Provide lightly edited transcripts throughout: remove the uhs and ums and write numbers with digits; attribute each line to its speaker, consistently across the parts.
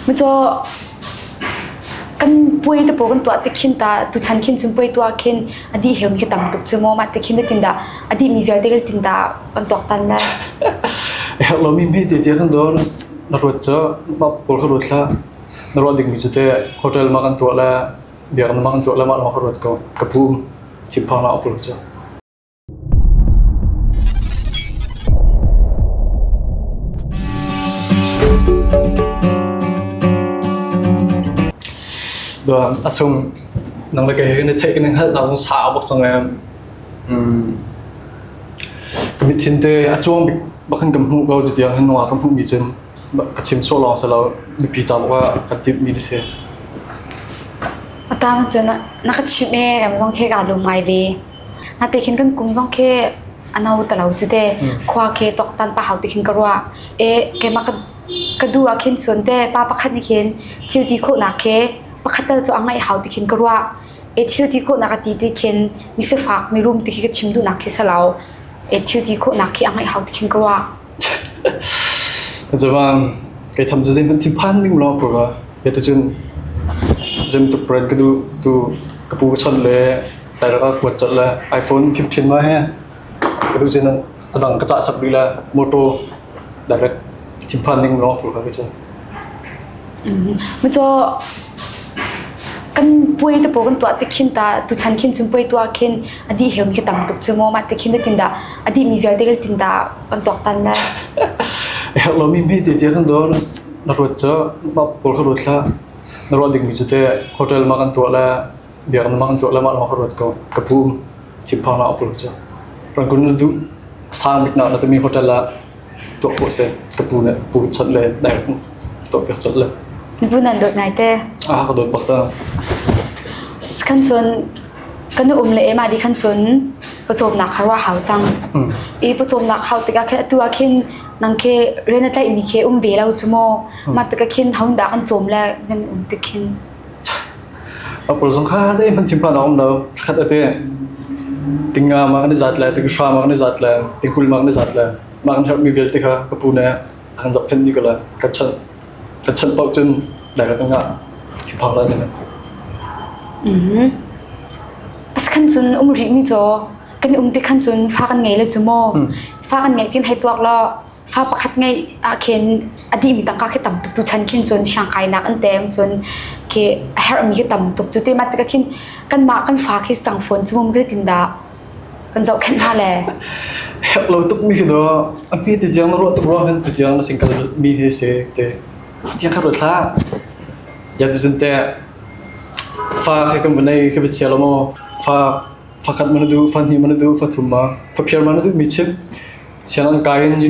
Speaker 1: Mucaw kan puai te pawl kan tuah tik khin ta tuchan khin cun puai tuah khin a dih heumi khi tam tuk cu maw mah ti khin na tin dah a dihmi vialte kan tin dah kan tuaktan lai.
Speaker 2: Herh lomi hme te tiang kan dawn na ruat cu mah pawl kha ruat hlah. Na ruah dingmi cu teh hotel ma kan tuah le biakinn ma kan tuah le mah lawng kha ruat ko. Ka pu thinphang la pawl cu. A sung nang le kei he kan i theih kan i hngalh nak zong sau bak cang em. Ka mithin te a cuang bik bak in kan hmuh ko ti tiang hin nungak kan hmuh mi cun ka chim sawh lawng si lo nupi ca bak ah kan timh mi si.
Speaker 1: A tang cun na ka chimh e ram zong khi kaa lung ngai ve. Nate khin kan kum zong khi a no ta lo cu te khua khi toktan pa hau ti khin ka ruah. E keimah ka ka duh ah khin cun te pa pakhat nih khin thil ti khawhnak khi pakhat tal cu a ngaih hau ti khin ka ruah. E thil ti khawhnak a ti ti khin mi sifak mi rum ti khi ka chim duhnak khi si lo. E thil ti khawhnak khi a ngaih hau ti khin ka ruah.
Speaker 2: Cawang kei tham cu zeihmanh thinphan ding lawng ka ya ti cun zem tuk brand ka duh tu ka pu ka chawnh le tairaka kuat colh le iPhone 15 ma he ka duh sin a dang ka cah sak rih le motor direct thinphan ding lawng ka ka cun.
Speaker 1: Mucaw kan puai te pawl kan tuah tik khin ta tuchan khin cun puai tuah khin a dih heumi khi tam tuk cu maw mah ti khin na tin dah a dihmi vialte kan tin dah kan tuaktan lai.
Speaker 2: Herh lomi hme te tiang kan dawn na ruat cu mah pawl kha ruat hlah na ruah dingmi cu teh hotel ma kan tuah le biakinn ma kan tuah le mah lawng kha ruat ko ka pu thinphang la pawl cu rangkun na duh sang bik nak na timi hotel ah tuah khawh si ka pu nih pu chawnh le direct tuah piak colh le.
Speaker 1: Na pu nan dawt ngai te.
Speaker 2: Ah ka dawt bak ta.
Speaker 1: Khan cun kan um le ema di khan cun pawcawmnak kha ruah hau cang. I pawcawmnak hau tikah khin atu ah khin nang khi rian a tlaih mi khi um ve lo cu maw. Mah tikah khin haun dah kan cawm le kan um tik khin.
Speaker 2: A pawl zong kha zeihmanh thinphan a um lo. Thlakhat ate tinga ma kan i zat le tinghra ma kan i zat le tingkul ma kan i zat le mah kan herhmi vialte kha ka pu nih a kan zohkhenh dih ko lai. Kan chanh kan chanh paoh cun direct kan ngah. Thinphang la cun.
Speaker 1: Mhm. As khan cun um rih mi caw kan um te khan cun fa kan ngei le cu maw. Fa kan ngeih tin hei tuak law fa pakhat ngeih ah khin a dihmi tangka khi tam tuk tuchan khin cun siangkainak an tem cun khi a herhmi khi tam tuk cu te ma tikah khin kanmah kan fa khi cang phone cu mum khi tin dah kan zohkhenh hna le
Speaker 2: Herh lo tuk mi khi do a hme ti tiang na ruah tuk ruang hin tu tiang na single mi hi si te tiang kha ruat hlah ya ti cun te fa khi kan vunei khi va chia lo maw fa fakhat ma na duh fa hnih ma na duh fa thum ma fa phiar ma na duh mi chim Sianginn kai in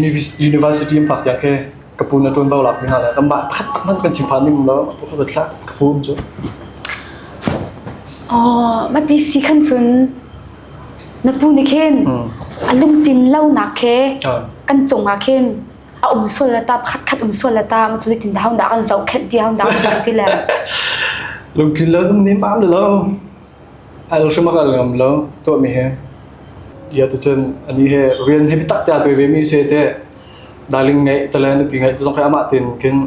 Speaker 2: university in phak tiang khi ka pu na ṭuanvo lak ding ah le kanmah pakhat tak hmanh kan thinphan ding lo ka thlah ka pu um cu.
Speaker 1: Oh, mati si khan cun na pu nih khin a lungtin lonak khi kan cung ah khin a um sual la ta pakhat khat um sual la ta ma cu tin dah dah kan zohkhenh ti hang dah kan ti le
Speaker 2: Lungtlin lo um nim am lo. Al hrim a kal ngam lo tuahmi hi. Ya ticun ani he rian hi biatak te aa tuai ve mi si te darling ngeih tale nupi ngeih zong khi amah tin khin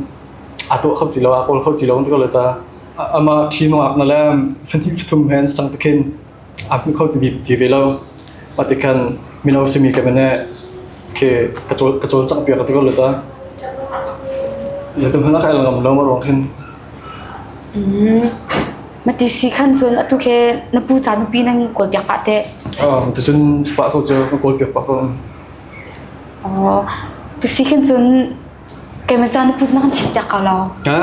Speaker 2: aa tuah kho ti lo aa kawl kho ti lo ti ko le ta amah ṭhi nungak na le fahnih fathum hen sang te khin aa hmu kho ti ti ve lo mah ti khan mino simi ka mene khi ka cawl ka cawl cang piak ti ko le ta zeitum hmanh a ka el ngam lo ma ruang khin
Speaker 1: Mati si khan cun atu khi na pu ca nupi nan kawl piak pah teh.
Speaker 2: Oh, tucun pah ko cu ka kawl piak pah ko.
Speaker 1: Oh, tu si khin cun keimah ca na pu na kan chim piak ko lo.
Speaker 2: Ha?